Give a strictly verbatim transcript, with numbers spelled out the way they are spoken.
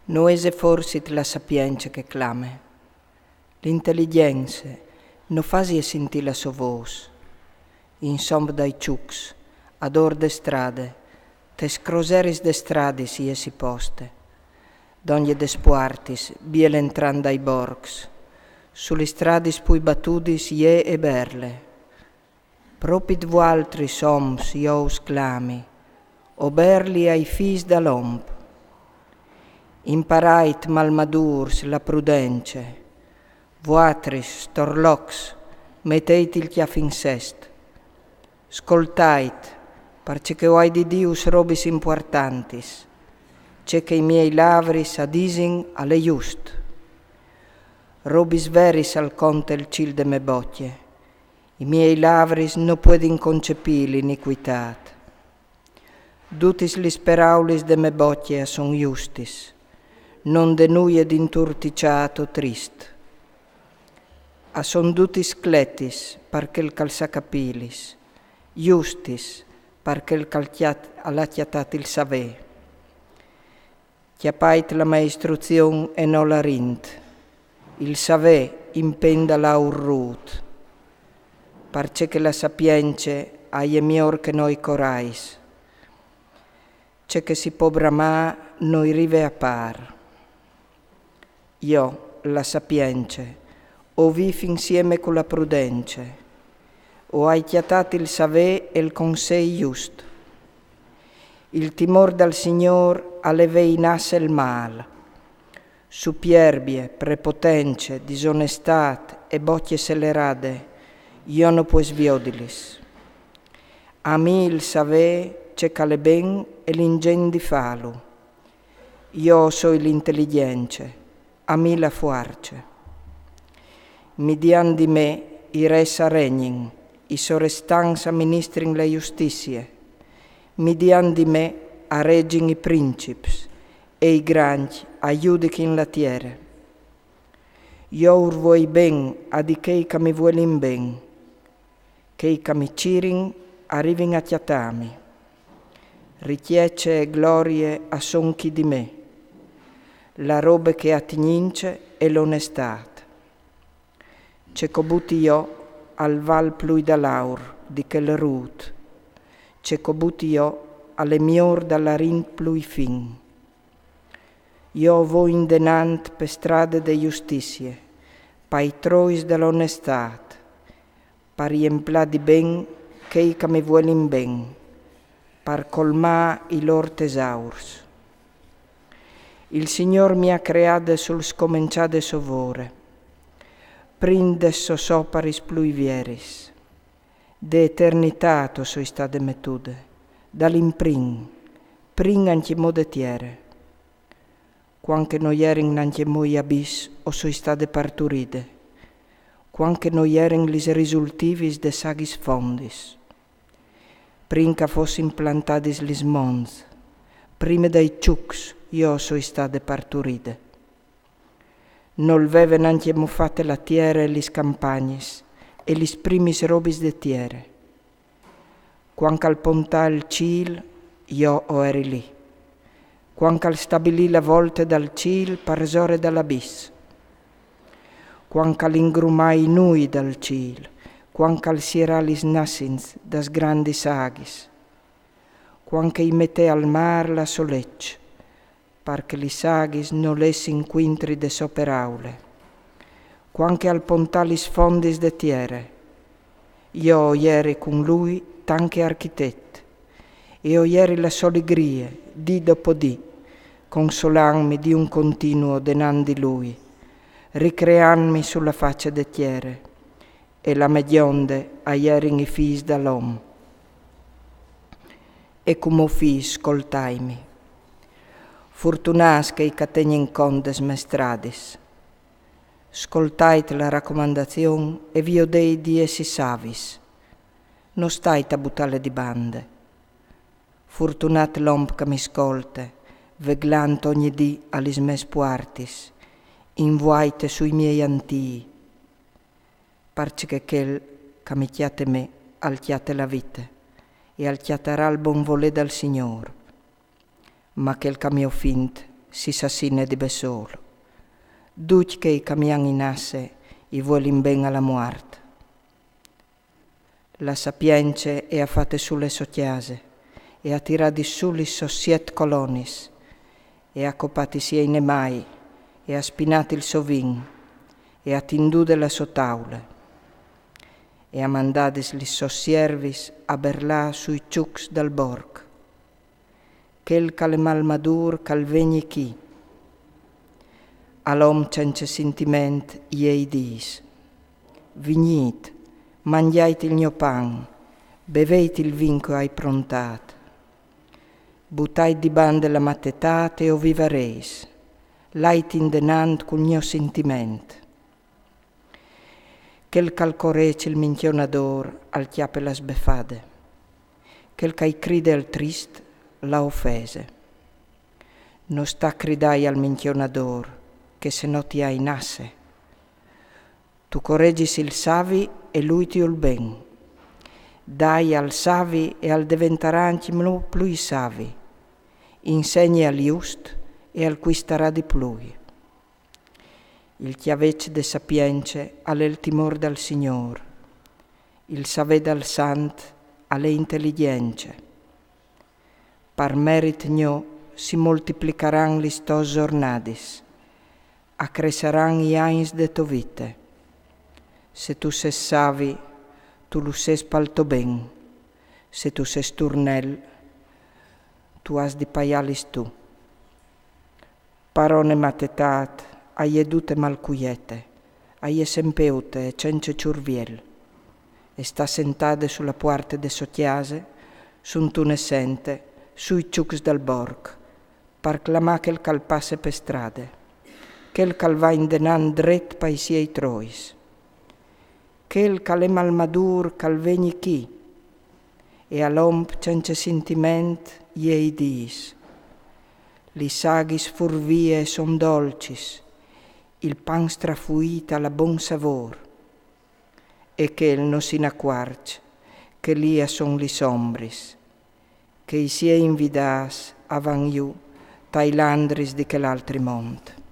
No ese forsit la sapience che clame? L'intellighence no fasie sintî la sô vôs? In somp dai çucs, a dôr de strade, tes croseris de stradis jê si poste. Dongje des puartis, biel entrant dai borcs, su lis stradis plui batudis jê e berle. Propit vualtris oms jo us clami, o berli ai fîs dal om. Imparait, malmadûrs, la prudence. Vuatris, storlocs, metêt il cjâf in sest. Scoltait, parcè che o ai di dîus robis impuartantis. Ce che i miei lavris a disin al è just. Robis veris al conte il cîl de mê bocje. I miei lavris no puedin concepî l'inicuitât. Dutis lis peraulis de mê bocje a son justis, no 'nd è nuie d'inturtiçât o trist. A son dutis cletis par chel ch'al sa capîlis, justis par chel ch'al cjat-, al à cjatât il savê. Cjapait la mê istruzion e no la rint. Il savê impen dal aur rût. Parcè che la sapience e je miôr che no i corais. Ce che si pò bramâ no i rive a pâr. Jo, la sapience, o vîf insieme cu la prudence. O ai cjatât il savê e il consei just. Il timôr dal Signôr al è vê inasse il mâl. Supierbie, prepotence, disonestât e bocje selerade, jo no pues viodilis. A mi il savê ce ch'al è ben e l'ingegn di fâlu. Jo o soi l'intellighence, a mi la fuarce. Midiant di me i rês a regnin, i sorestants a ministrin la justizie. Midiant di me a regjin i princips, e i grancj a judichin la tiere. Jo ur vuei ben a di chei ch'a mi vuelin ben. Chei ch'a mi cirin a rivin a cjatâmi. Ricjece e glorie a son chi di me. La robe che e à tignince e l'onestât. Ce ch'o buti jo al vâl plui dal aur, di chel rût. Ce ch'o buti jo al è miôr dal arint plui fin. Jo o voi indenant pe strade de justizie, pai trois da l'onestât, par jemplâ di ben chei ch'a mi vuelin ben, par colmâ i lôr tesaurs. Il Signôr mi à creade sul scomençâ de sô vore, prin des sôs oparis plui vieris. De eternitât o soi stade metude, dal imprin, prin ancjemò de tiere. Cuant che no jerin nancjemò i abiss o soi stade parturide, cuant che no jerin lis risultivis des aghis fondis. Prin ch'a fossin plantadis lis monts, prime dai çucs jo o soi stade parturide. Nol veve nancjemò fate la tiere e lis campagnis e lis primis robis de tiere. Cuant ch'al pontà il cîl, jo o eri li. Cuant ch'al stabilì la volte dal cîl parsore dal abiss. Cuant ch'al ingrumà i nûi dal cîl, cuant ch'al sierà lis nassins das grandis aghis. Cuant che i metè al mâr la sô leç, par che lis aghis no lessin cuintri de sô peraule. Cuant che al pontà lis fondis de tiere, jo o jeri cun lui tant che architet, e o jeri la sô ligrie, dì dopo dì, consolantmi di un continuo denant di lui, ricreantmi su la face de tiere, e la mê gjonde a jerin i fîs dal om. E cumò fîs, scoltaitmi. Furtunâts chei ch'a tegnin cont des mês stradis. Scoltait la racomandazion e viodeit di jessi savis. No stait a butâle di bande. Furtunât l'om ch'a mi scolte, veglant ogni dì a lis mês puartis, invuaite sui miei antîi. Parcè che chel ch'a mi cjate me al cjate la vite, e al cjatarà il bon volê dal Signôr. Ma chel ch'a mi ofint si sassine di bessôl. Ducj chei ch'a mi àn inasse i vuelin ben a la muart. La Sapience e à fate sù le sô cjase, e à tiradis sù lis sôs siet colonis, e à copat i siei nemâi, e à spinât il so vin, e à tindude la sô taule, e à mandadis lis sôs siervis a berlâ sui çucs dal borc. Chel ch'al è malmadûr ch'al vegni chi. A l'om cence sintiment jê i dîs: Vignît, mangjait il gno pan, beveit il vin ch'o ai prontât. Butait di bande la matetât e o vivareis. Lait indenant cul gno sintiment. Chel ch'al corêç il mincjonadôr al cjape la sbefade. Chel ch'al cride al trist l'à ofese. No sta cridâi al mincjonadôr, che se no ti à inasse. Tu coregis il savi e lui ti vûl ben. Dai al savi e al deventarà ancjemò plui savi. Insegni al just e al cuistarà di plui. Il cjaveç de Sapience al è il timôr dal Signôr. Il savê dal sant al è inteligjence. Par merit gno si moltiplicaran lis tôs zornadis, a cressaran i agns de tô vite. Se tu sês savi, tu lu sês pal to ben. Se tu sês turnel, tu âs di paiâlis tu. Parone matetât, a je dute malcuiete, a je sempeute e cence çurviel. E sta sentade su la puarte de sô cjase, suntune sente, sui çucs dal borc, par clamâ chel ch'al passe pe strade, chel ch'al va indenant dret pai siei trois. Chel ch'al è malmadûr ch'al vegni chi. E a l'om cence sintiment jê i dîs: Lis aghis furvie son dolcis, il pan strafuît al à bon savôr. E chel no si inacuarç che li a son lis ombris, che i siei invidâts a van jù tai landris di chel altri mont.